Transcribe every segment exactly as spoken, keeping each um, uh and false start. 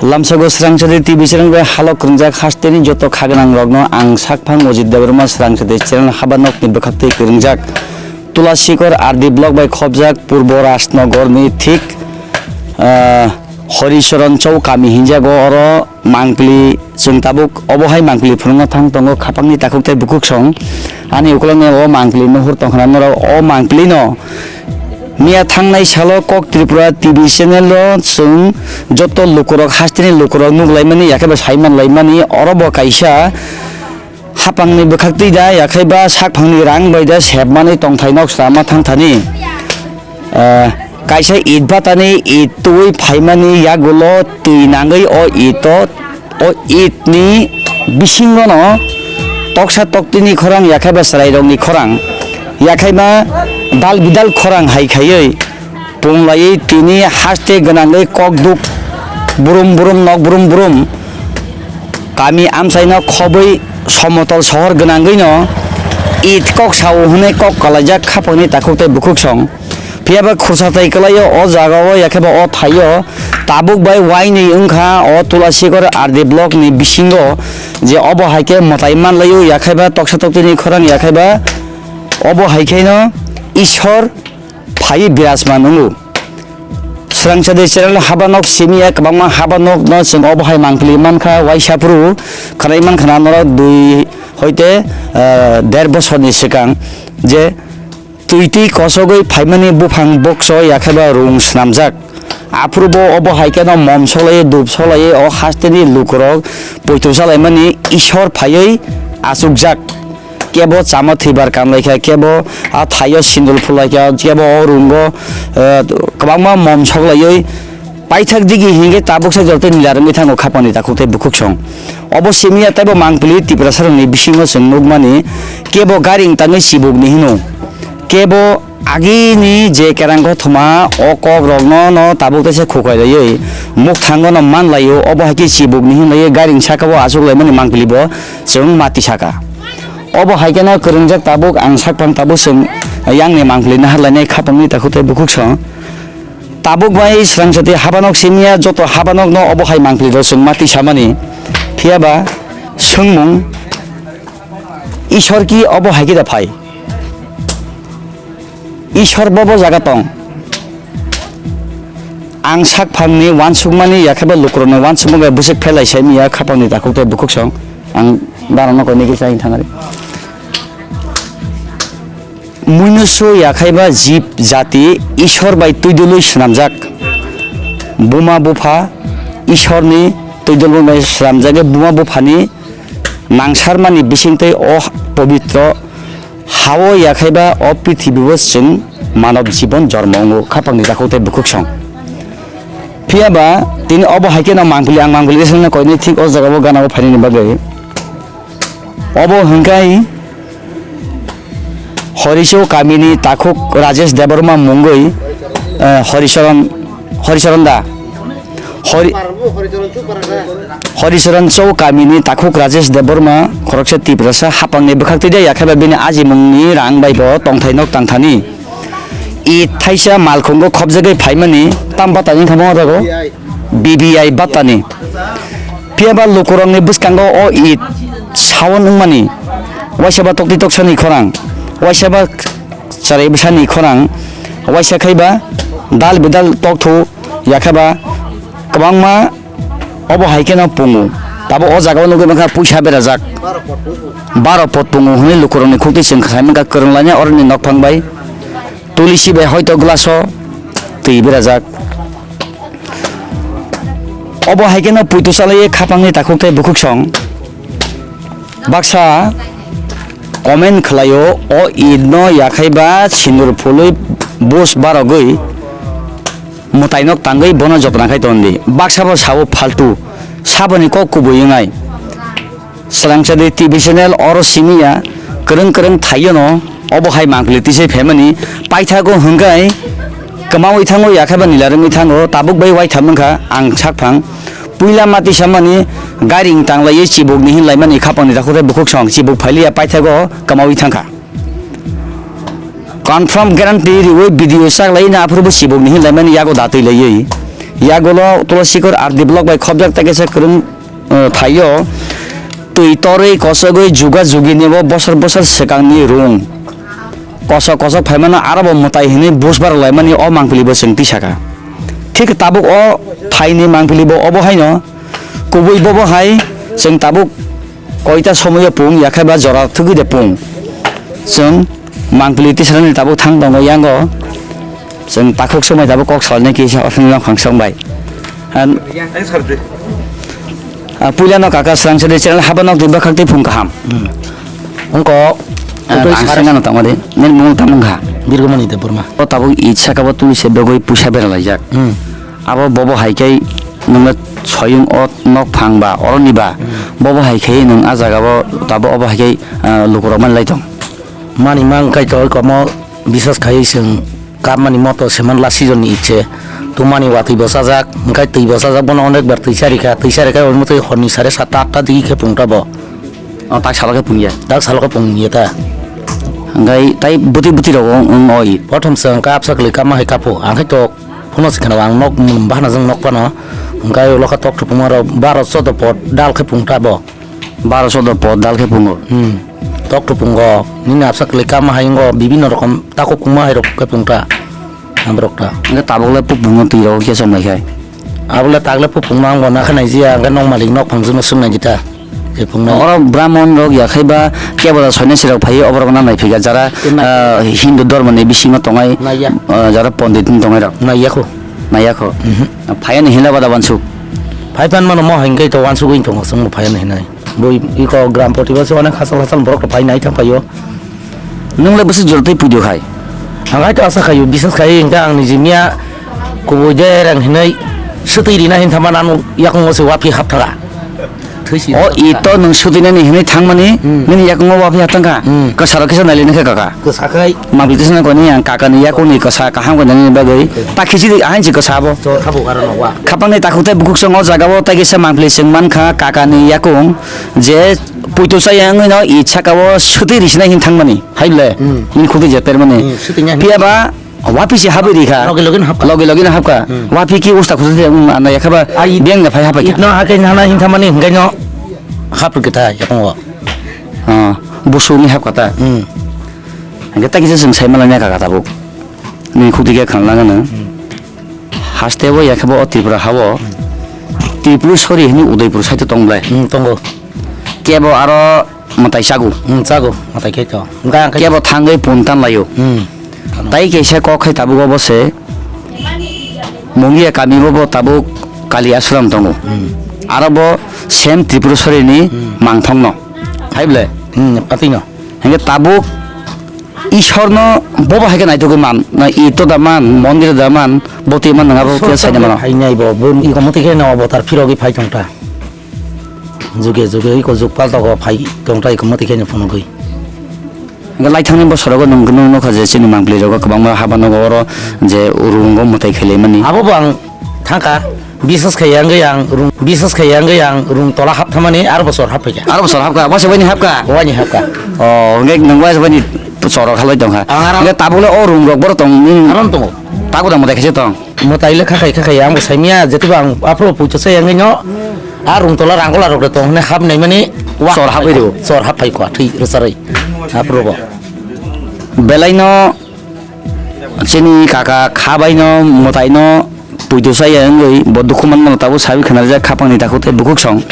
Lamsago Srangchati T V channel bai halok kwrwngjak hasteni joto khagnang rokno ang sakphang Ojit Debbarma Srangchati channel haba nokni bwkhaktwi kwrwngjak. Tulasikor R D block bai khobjak Purbo Rajnogorni thik, ah, Horicharan Chowk kami hinjago oro mangpili chwng tabuk obo hai mangpili phunukna thang tongo khapangni takhuk tei bukhuk song. Ani ukulokni o mangpili nuhur tongkhana norok o mangpilino Miya thangnai salo Kok Tripura T V channel o chwng joto lukurok hasteni lukurok nuklaimani, yakheba saimanlaimani, oro bo kaisa hapangni bwkhaktwi da, yakheba sakphangni rang bai da sepmani tongthai nok swnamma thangthani. Ah, kaisa it batani it twi phaimani yagulo twi nangwi o ito O itni bisingono toksa toktini khorang, yakhaiba chwrairokni khorang, yakhaiba dal bidal khorang hai khaiwi punglaiwi tini haste gwnangwi kokduk brum brum nok brum brum kami amchaino khobwi somotol sohor gwnangwino it kok sao hwnwi kok kalaijak khapangni takhuk tei bukhuk song. Phiya ba khursa tai kwlaio o jaga o, yakheba o thaio tabuk bai uaini wngkha o Tulasikor R D block ni bisingo, je obo hai khe mwtai manlaio, yakheba toksa toktini khorang, yakheba obo hai kheno Ishwar phaiwi birajman wngo. Srangchati channel haba nok simi ya kwbangma haba nok no chwng obo hai mangpili mankha, uaisa phuru khwnai mankha na norok dui hoite, ah, der bosorni swkang je Twi twi kosogwi phaimani buphang bokso yakheba rung swnamjak. Aphuru bo obo hai kheno mom solaiwi, dup solaiwi o hasteni lukurok poito chalaimani Ishwar phaiwi achukjak. Kebo chama thwibar kanlaikha, kebo a thaio sindur phulaikha, kebo o rungo, eh, kwbangma mom soklaiwi Paithak digi hinkhe tabuksa jora tei nila rwngwi thango khapangni takhuk tei bukhuk song. Obo simi ya teibo mangpili Tiprasarokni bisingo chwng nukmani, kebo gari wng tangwi chibukni hino. Kebo agini je kerang kothoma o kokrokno no tabuk teisa khukai raiwi mukthango no manlaio, obo hai khe chibukni hinlaiwi gari wng sakao achuklaimani mangpili bo chwng mati saka. Obo hai kheno kwrwngjak tabuk ang sakphang tabuk chwng yangni mangpili naharlainai khapangni takhuk tei bukhuk song. Tabuk bai Srangchati habanok simiya joto habanok no obo hai mangpili rok chwng mati samani. Phiya ba swngmung, Ishwar ki obo hai khe da phai? Ishwar bo bo jaga tong? Ang sakphang ni uansukmani yakheba lukurok ni uansukmung bai bwswk phelai sai miya khapang ni takhuk tei bukhuk song. Ang dara no koi nai kisa hin thangari. Muinusu yakhaiba jib jati Ishwar bai twidulwi swnamjak. Buma bupha Ishwarni twidulwi bai swnamjak, buma buphani nangsarmani bisingtwi o pobitro hao yakhaiba o prithibibo chwng manob jibon jormo wngo, khapangni takhuk tei bukhuk song. Phiya ba tini obo hai kheno mangpili ang mangpili jeswkno koinwi thik o jagao gana o phainani bagwi. Obo hwnkhe Horiso kamini takhuk Rajesh Debbarma mungwi, eh, Horicharan, Horicharan da? Hori-, Horicharan Chowk kamini takhuk Rajesh Debbarma khoroksa Tiprasa hapangni bwkhaktwi de yakheba bini ajimungni rang bai bo tongthai nok tangthani. I thaisa malkhungo khobjagwi phaimani tam batani wngkha mo jago? B B I batani. Phiya ba lukurokni bwskango o it saon wngmani, waisa ba tokti toksani khorang, waisa ba chwrai bwsani khorang, waisa khai ba dal bidal tokthu yakhaba kwbangma obo hai kheno pungo. Tabo o jaga o nugwi mankha puisa berajak. Baro pot pungo hwnwi lukurokni khuktwi chwng sai mankha kwrwng laina oroni nokphang bai. Tulisi bai hoito glass o twi berajak. Obo hai kheno puitu chalaiwi khapangni takhuk tei bukhuk song. Baksa comment khlaio, o it no yakhai ba sindur phulwi bush barogwi mwtai nok tangwi bono jotna khai tondi. Baksa bo sao phaltu, saboni kok kubui wngnai. Srangchati T V channel oro simiya kwrwng kwrwng thaio no obo hai mangpili tisai phaimani paithago hwnkhe kwmawi thango yakheba nila rwngwi thango tabuk bai waitham wngkha ang sakphang puila mati samani gari wng tanglaiwi chibuk ni hinlaimani khapangni takhuk tei bukhuk song chibuk phailiya paithago kwmawi thangkha. Confirm guarantee riwi video chaklai na aphuru bo chibuk ni hinlaimani yago datwi laiwi. Yagulo Tulasikhor R D block bai khobjak tei kaisa kwrwng, uh, thaio twi torwi kosogwi juga jugini bo bosor bosor swkangni rung kosok kosok phaimano aro bo mwtai hinwi buj barok laimani o mangpili bo chwng tisakha. Thik tabuk o thaini mangpili bo obo haino kubui bobo hai chwng tabuk koita somoyo pung yakhai ba jora thugwi de pung chwng mangpili tisarani tabuk thang tongo yango. Chwng takhuk swmai tabuk kok salnai kisa ofini nokphang song bai. Ang sardi. Ah, puila no kaka swrang sadi channel haba nok di bakhak tei phung kaham. Hmm. Wngko, ah, wngko ang sar- sengano tongma di. Nini mung tamung kha. Birgomani Debbarma. O tabuk itsa kabo tuli se begoi puisa bera laijak. Hmm. Abo bobo hai khe nungno soyung o nokphang ba oroni ba. Hmm. Bobo hai khe nung a jaga bo tabo obo hai khe, ah, lukurok mani lai tong. Mani mang kai to komo bisas khai chwng. Kapmani moto seman last season ni itse. Tumani watwi bo chajak, hwnkhe twi bo chajak, bono onek bar twi charikha, twi charikha, omo twi horni sare satta atta digi khe pungta bo. O tak salo khe pungya. Tak salo khe pungya ta. Hwnkhe tai bwtwi bwtwi rok wng, wng o it. Prothom se hwnkhe absa kwlwi kapma hai kapo, ang khe tok phano se kheno ang nok bahana jwng nok phano. Hwnkhe ulo khe tok thupungma rok baro chodo pot dal khe pungta bo. Baro chodo pot dal khe pungo. Hmm. Tok to pungo. Nini absa kwlwi kama hai wnggo, bibinno rokom takhuk kungma hai rok khe pungta. Aborok ta. Hwnkhe tabuk le pupungo twi rogo khe chom lai khai. Abo le tak le pupungma ang bo nakha nai jia, hwnkhe nok malik nok phang jwkno swng nai di ta. Je pungnai. Oro Brahmon rok ya khai ba kebo da soinasi rok phai oborok na nai phika jara, ah, Hindu dhormo ni bisingo tongnai, nai ya, ah, jara pondit ni tongnai rok. Nai ya kho. Nai ya kho. Mhm. Phai ani hinla ba da wansuk. Phai pan mano mo hai hwnkhe to wansugwi tongo, chwngno phai ani hinai. Bui iko gram poti bo se onek hachal hachal borok rok phai nai thang phaio. Nwng le bwswk jora tei puido khai? Ang hai to asa khaio, bisas khai hwnkhe ang niji miya kubui de rang hinwi swtwi rina hin thangma nang yakungo se waphi hap thaga. Thwi si. O i to nwng swtwi nani hinwi thangmani, hmm, nini yakungo waphi hap thangkha? Hmm. Kwsaro kisa nai le nangkhe kaka. Kwsa khai. Mangpili tisana koni ang kakani yakungni kwsa kaham khe nani bagwi. Hmm. Ta khisi di ahain si kwsa abo. Chor kha bo aro no wa. Khapangni takhuk tei bukhuk song o jaga o tei kisa mangpili chwng mankha kakani yakung je puito chaya wngwi no i saka o swtwi risina hin thangmani hai ble. Hmm. Nini khukti je permani. Hmm, swtwi nai. Phiya ba waphi si habwi rikha. Loge loge no hapkha. Loge loge no hapkha. Hmm. Waphi ki usta khusa se, um, ana yakha ba. Ai. Beng na phai hapai kha. Itno hake nana hin thangmani hingai no hapri kha ta yakungo. Ah, busuni hapkha ta. Hmm. Hingke ta kisa chwng sai malai nai kaka tabuk. Nini khukti khe khna nangano. Hmm. Haste bo ya khe bo o Tripura ha o. Hmm. Tripura sori hwnwi Udaipur side o tong ble. Hmm, tongo. Kebo aro mwtai chago. Hmm, chago, mwtai khe to. Hingke ang khe kebo thangwi pun tan laio. Hmm. Tai kaisa kok khai tabuk obo se. Mungia kami bo, bo tabuk Kali ashram tongo. Hmm. Aro bo same Tripura sori ni, hmm, mangthong no. Hai ble? Hmm, patwi no. Hingke tabuk Ishorno bobo hai khe naitugwi man, na ito da man, mondir da man, botwi man nang abo khe saida mano. Phainai bo, bo iko motwi khe no avatar phirogwi phai tong ta. Juge juge iko jug pal togo phai tong ta iko motwi khe no phunugwi. Hingke laithangni bosorogo nwng, nwng nukha je chini mangpili rogo kwbangma haba nogo oro je urungo mwtai khailaimani. Abo bo ang thangkha, bisas khai yang yang rung, bisas khai yang yang rung tola hap thamani aro bosor hap phaikha. Aro bosor hapkha, waisa waini hapkha? Waini hapkha. O, hwnkhe nwng waisa waini choro khalai tongkha. Ang aro hwnkhe tabukle o rung rok boro tong, nini aron tongo. Tago da mwtai khaisa tong. Mwtai le khakhai khakhai ang bo saimya, jetiba ang aphuru puito sa yang no, a rung tola rangkola rok le tong hwnwi hap naimani wa chor hap phaikha. Chor hap phaikha, thwi rwcharwi. Aphuru bo. Belai no Chini kaka kha bai no mwtai no puitu saya wngwi bo dukhu manmano tabuk sawi khna rijak khapang ni takhuk tei bukhuk song.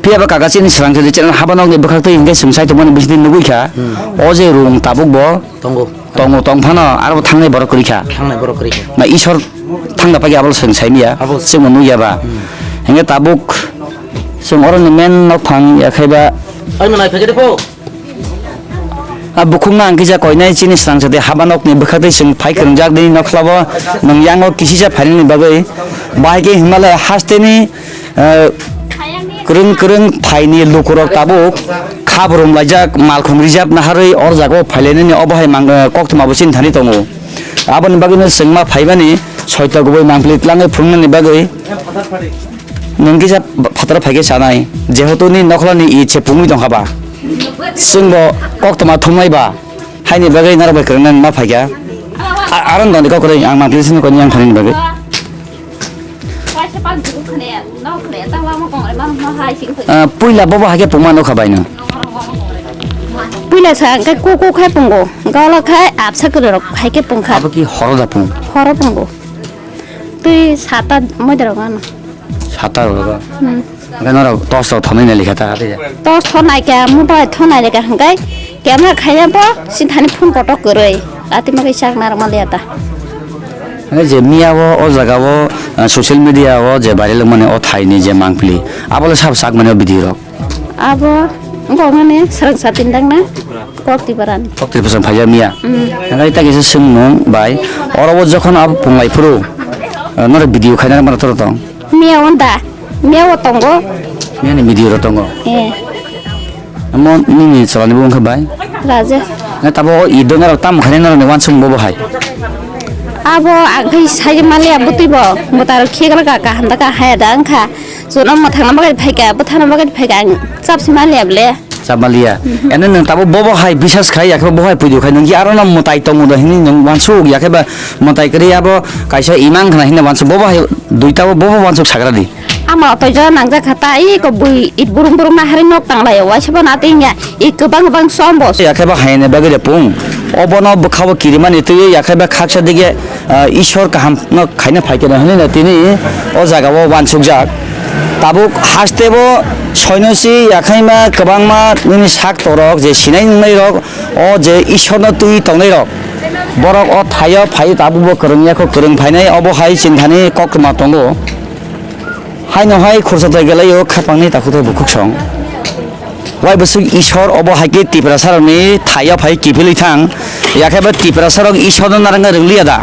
Phiya ba kaka chini swrang chini channel haba nokni bwkhak twi hwnkhe chwng sai tongmani bisingtwi nugwi kha. Hmm. O je rung tabuk bo tongo. Tongo tong phano aro bo thangnai borok kwrwi kha. Thangnai borok kwrwi kha. Na Ishwar thangna pagi abo chwng sai miya. Abo chwng bo nugya ba. Hmm. Hwnkhe tabuk chwng oro ni main nok phang ya khai ba. Ai manai phege de po. A bukhukno ang kisa koinai chini swrang chati haba nokni bwkhaktwi chwng phai kwrwngjak nini nokhlabo nwng yango kisisa phainani bagwi. Bahai khe Himalaya hasteni, eh, kwrwng kwrwng phaini lukurok tabuk kha brum laijak, malkhung rijak naharwi o jagao phailainani obo hai mang, eh, koktwma bo chini thani tongo. Aboni bagwino chwngma phaimani soito kubui mangpili tlangwi phunuknani bagwi. Nwng kisa phataro phaikhe chanai, jehetu nini nokholani id se pungwi tongkha ba, chwngbo koktwma thumnai ba, haini bagwi norok bai kwrwngna ma phaikha. A-, aro nokni kok kwrwi ang mangpili sini koni yang thani bagwi. Ah, puila bobo hai khe pungma nukha bai no? Puila sa hwnkhe kuku khai pungo, golo khai apsa kwrwi rok hai khe pungkha. Abo ki horo da pung? Horo pungo. Twi sata moida rok ano. Sata rok? Hmm. Hwnkhe norok torch rok thonwi nai likha ta hati ya? Torch thon nai kha, mobile thon nai kha hwnkhe camera khaiya bo sithani phone kotor kwrwi. Ati ma khe chak narwk ma liya ta. Hwnkhe je miya o, o jaga o, ah, social media o je viral wngmani o thai ni je mangpili, abo le sabo chak mani o video rok? Abo wngkha mani swrwngsa tindang na kok tibaran. Kok tibaran phaijak miya. Hmm. Hwnkhe ta kisa swngmung bai, oro o jokhon abo punglai phuru, ah, norok video khaina rwma rok toro tong? Miya wngda, miya o tongo. Miya ni video rok tongo? Eh. Amo nini chwla ni bumung khe bai? Raja. Na tabo o idona rok tam khaina norok ni wansuk bobo hai? Abo ang khai sai maliya bwtwi bo, bwtaro khegla ka kaham da ka haya da wngkha. Jono mwthangna bagwi phaika, bwthana bagwi phaika ang chapsi maliya ble. Chap maliya. Mhm. Ene nwng tabo bobo hai bisas khai, yakhe bo hai puidu khai, nwng ki aro no mwtai tongo do hinwi nwng wansuk, yakhe ba mwtai kwrwi abo kaisa imang khna hinwi wansuk, bobo hai duita bo bobo wansuk sagra di. Ama otoijo nangjak kha ta, iko bui it burung burung na hari nok tang lai, waisa bo na tingya, ik kwbang kwbang som bo. Yakhe ba haini bagwi de pung, obono bwkha bo kirimani twiwi yakhe ba khaksa dige, ah, Ishwar kaham no khaina phai khe no hinwi no tini o jaga o wansukjak. Tabuk haste bo soino si yakhaima kwbangma nini sak torok je sinai nungnai rok, o je Ishwar no twi tongnai rok, borok o thaio phai tabuk bo kwrwng yakho kwrwng phainai, obo hai chini thani koktwma tongo. Haino hai khursa tai galaio khapangni takhuk tai bukhuk song. Wai bwswk Ishwar obo hai khe Tiprasarokni thaio phai kiphilwi thang. Yakhe ba Tiprasarok Ishwarno narwkna rwngliya da?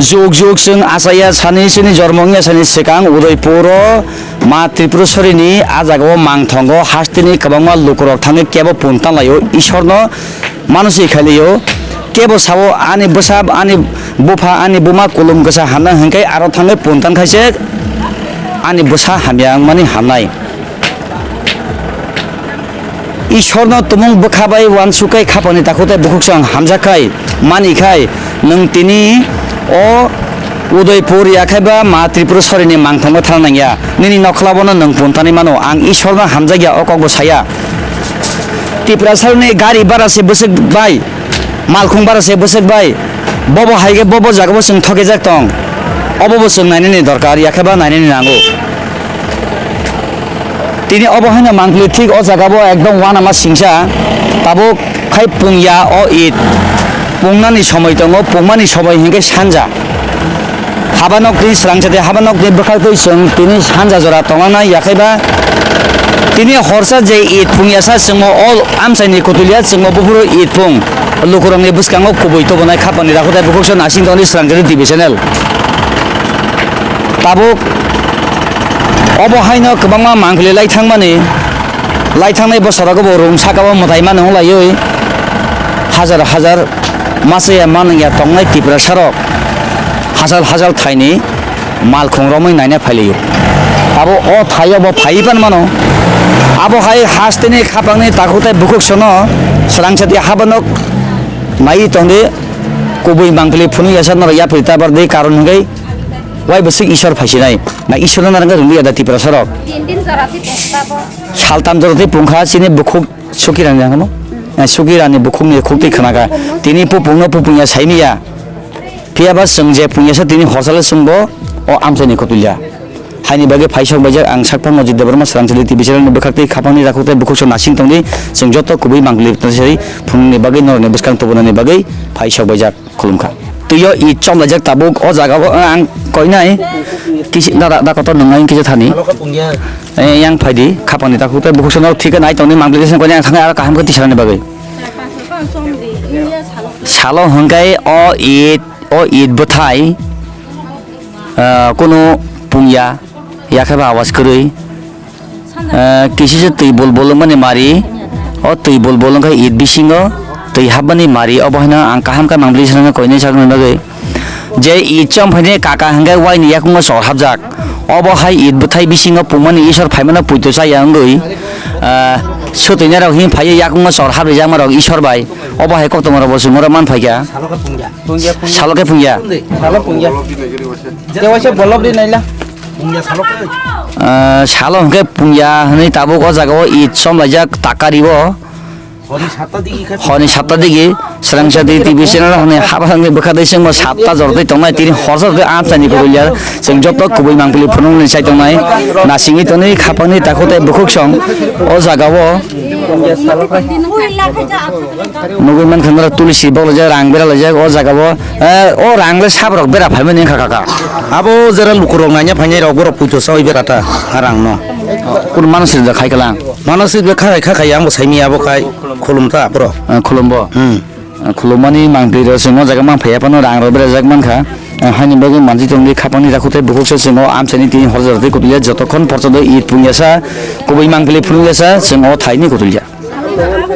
Juk juk chwng achaiya sani chini jormo wngya sani swkang Udaipuro Ma Tripuraswarini a jagao mangthongo hasteni kwbangma lukurok thangwi kebo puntan laio Ishwarno Mano se khailio, kebo sao ani bwsa, ani bupha, ani buma kulum kwsa hamnai hwnkhe aro thangwi puntan khaise ani bwsa hamya wngmani hamnai. Ishorno tumung bwkha bai uansuk khai khapangni takhuk tei bukhuk song hamjak khai mani khai nwng tini o Udaipur yakhaiba Ma Tripuraswarini mangthangno thang nangya. Nini nokhla bono nwng puntanwi mano, ang Ishorno hamjakya o kokbo saya. Tiprasarni gari bara se bwswk bai, malkhung bara se bwswk bai, bobo hai khe bobo jagao chwng thokjak tong, obobo chwng nainani dorkar, yakheba nainani nango. Tini obo haino mangpili thik o jagao ekdom uanama singsa, tabuk khai pungya o Eid, pungnani somoi tongo, pungmani somoi hinkhe sanja. Haba nokni swrangsa tei haba nokni bwkhaktwi chwng tini sanja jora tongnai, yakhaiba tini horsa je Eid phung yasa chwngmo o amchaini kutulia chwngmo buphuru Eid phung lukurokni bwskango kubui tubunai khapangni rakhutai bukhuksa nasing tongdi swrangsa tei T V channel. Tabuk obo haino kwbangma mangpili lai thangmani, lai thangnai bwsarok bo rung sakao mwtai mano wng laiwi hajar hajar masa ya manwng ya tongnai Tiprasarok hachal hachal thaini malkhung romwi naina phailaio. Abo o thaio bo phaiwi pan mano. Abo hai hasteni khapangni takhuk tei bukhuk sono swrangsa tei habanok naiwi tongdi. Kubui mangpili phunuk yasa norok yapri tabar di karon hwnkhe wai bwswk Ishwar phaisinai. Na Ishwar no narwkhe rwngya da Tiprasarok? Saltam jora tei pungkha chini bukhuk Sukirani hwnkhano? Eh, Sukirani bukhukni khuk twi khwnakha. Tini pupungno pupungya saimiya. Phiyaba chwng je pungyasa tini horsalo chwngbo o amchaini kotulya. Haini bagwi phaisok baijak ang sakphang Ajit Debbarma swrangchali T V channelni bwkhak tei khapangni rakhuk tei bukhukso nasing tongdi. Chwng joto kubui mangpili tongthai phunukni bagwi norokni bwskang tubunani bagwi phaisok baijak. Khulumkha. Twiyo Eid chomlaijak tabuk o jagao ang koinai kisi da, da, da kotor nwngnai kisa thani. Eh, yang phaidi khapangni takhuk tei bukhuksa norok thik khe nai tongni mangpili kisa koinai ang thangwi aro kaham khe tisarani bagwi. Salo hwnkhe o Eid, o Eid bwthai, ah, kunu pungya, yakheba awas kwrwi. Eh, kisisa twi bol bol wngmani mari, o twi bol bol wngkha Eid bisingo twi hapmani mari, obo haino ang kaham khe mangpili sanani koinai sakni bagwi. Je Eid chom phaini kaka hwnkhe waini yakungo chor hapjak, Obo hai Eid bwthai bisingo pungmani Isor phaimano puito chaya wngwi, ah, swtwinai rok him phaiwi yakungno chor habrijak ma rok Isor bai. Obo hai koktwma rok bo chwng oro man phaikha. Salo khe pungya. Salo khe pungya. Salo pungya. Salo pungya. Tewaisa bolop ri naila. Pungya salo khe. Ah, salo hwnkhe pungya hwnwi tabuk o jaga o Eid chomlaijak takari o. Honi satta digi khe. Honi satta digi, Srangsa Digi T V channel hwnwi haba hwnwi bwkha dei chwngbo satta jortwi tongnai, tini hor jortwi amchaini kwrwilya. Chwng joto kubui mangpili phunuknwi chai tongnai. Nasingwi tonwi khapangni takhuk tei bukhuk song o jaga o. Nugwi mankha norok tulsi boklaijak, rang beralaijak o jaga o. Eh, o rang le sabrok bera phaimani wngkha kaka. Abo jera lukurok naina phainai rok borok puito chawi bera ta a rang no. Kunu mano sida khai kalang. Mano sida khai khai khai ang bo saimi abo khai khulum ta borok. Eh, khulumbo. Hmm. Eh, khulummani mangpli rok chwng o jaga mang phaiya phano rang rok berajak mankha. Eh, haini bagwi manji tongdi khapangni takhuk tei bukhuk se chwng o amchaini tini hor jora tei kutulya jotokhon porjodo Eid pungyasa kubui mangpili phunukya sa chwng o thaini kutulya.